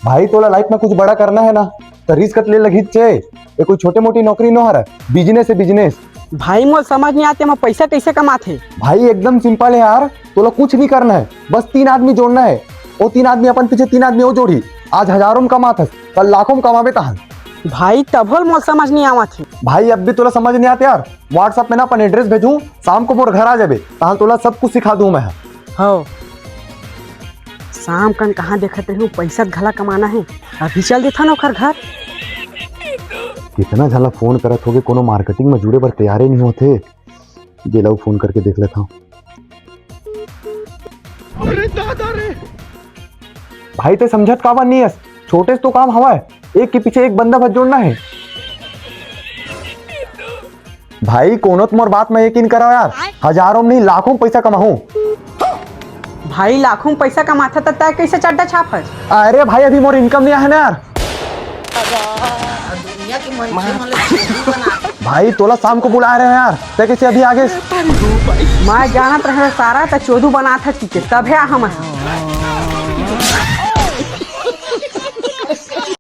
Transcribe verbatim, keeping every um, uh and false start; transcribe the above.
भाई, तोला लाइफ में कुछ बड़ा करना है ना, तो रिस्क ले लगही चे। ये कोई छोटे मोटी नौकरी नो हरे, बिजनेस है, बिजनेस। भाई, मोर समझ नहीं आते, मैं पैसा कैसे कमाथे? भाई, एकदम सिंपल है यार, तोला कुछ नहीं करना है, बस तीन आदमी जोड़ना है। वो तीन आदमी अपन पीछे तीन आदमी वो जोड़ी, आज हजारों में कमात हस, कल लाखों में कमाबे तहन। भाई, तभो मोर समझ नहीं आवत है। भाई, अब भी तोला समझ नहीं आते यार, WhatsApp में ना अपन एड्रेस भेजूं, शाम को मोर घर आ जाबे, तहन तोला सब कुछ सिखा दूं मैं। हो, शाम कन कहाँ देखत रहूं, पैसा घला कमाना है, अभी चल देथन ओखर घर। कितना झला फोन करत होगे, कोनो मार्केटिंग में जुड़े बर तैयारे नहीं होते। जेला फोन करके देख लेता हूँ। अरे दादा रे। भाई, ते समझत काबर नहीं हस? छोटे से तो काम हवय, एक के पीछे एक बंदा भर जोड़ना है। भाई, कोनो तो मोर बात में यकीन करो यार, हजारों में नहीं, लाखों में पैसा कमाहूं। भाई, लाखों में पैसा कमाथा त तय कैसे चड्डा छाप है? अरे भाई, अभी मोर इनकम नहीं आया ना यार। भाई, तोला शाम को बुला रहे हैं यार, तय कैसे अभी आगे? मैं जानत रहे सारा त चोदू बनात है, ठीक है, तब है हम।